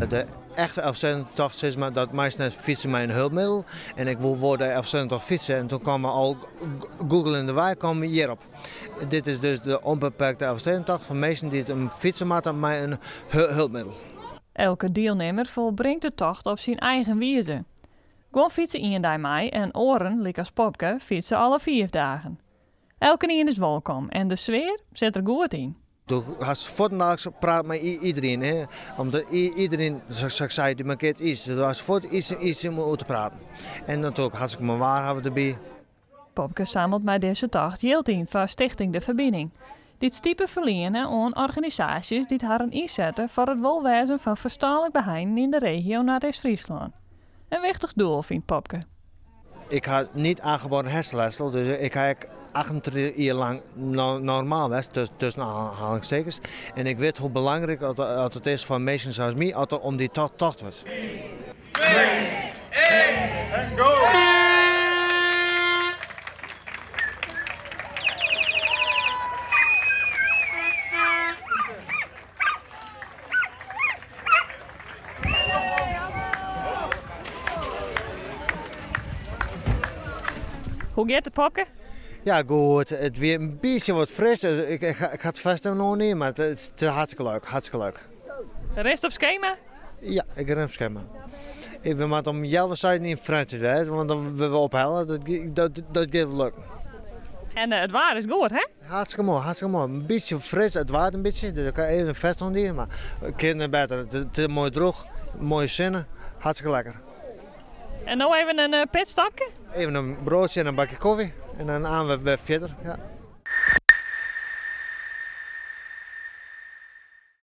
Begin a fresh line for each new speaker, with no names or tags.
De echte Elfstedentocht sis mar, dat meist net fytse mei in hulpmiddel. En ik woe wol de Elfstedentocht fytse en toen kaam al googelende wei kaam hjirop. Dit is dus de onbeperkte Elfstedentocht foar minsken dy't him fytse moatte mei in hulpmiddel.
Elke dielnimmer folbringt de tocht op syn eigen wize. Guon fytse ien dei mei en oaren, lykas Popke, fytse alle fiif dagen. Elkenien is wolkom en de sfear sit der goed yn.
Do hast fuortendaliks praat mei iderien, hè? Omdat iderien, sa't ik sei, dy mankeart iets. Dus do hast fuort iets, iets om oer te praten. En natuerlik hartstikke moai waar hawwe we derby.
Popke sammelt mei dizze tocht jild yn foar Stichting De Ferbining, dy't stipe ferliene oan organisaasjes dy't harren ynsette foar it wolwêzen fan ferstânlik beheinden yn de regio Noardeast-Fryslân. In wichtich doel, fynt Popke.
Ik ha niet aangeboren hersenletsel, dus ik ha ek 38 jier lang normaal west, tussen aanhalingstekens. En ik wit hoe belangryk dat it is foar minsken sa as my, as der om dy tocht wurdt.
2, 1 en go!
Hoe giet it, Popke?
Ja, goed. It wie in bytsje wat fris. Ik, ik, ik ha it fest noch net, mar it is hartstikke leuk. Hartstikke leuk.
Rinst op skema?
Ja, ik rin op skema. We moatte om healwei seisen yn Frjentsjer wêze, want dan wurde we ophelle. Dat, dat, dat giet wol lukken.
En it waar is goed, hè?
Hartstikke moai, hartstikke moai. In bytsje fris, it waait in bytsje, dus ik ha even in fest oan mar kin net better. It is moai drûch, moaie sinne, hartstikke lekker.
En no even in pitstopke?
Even in broadsje en in bakje kofje en dan aan we wer fierder. Ja.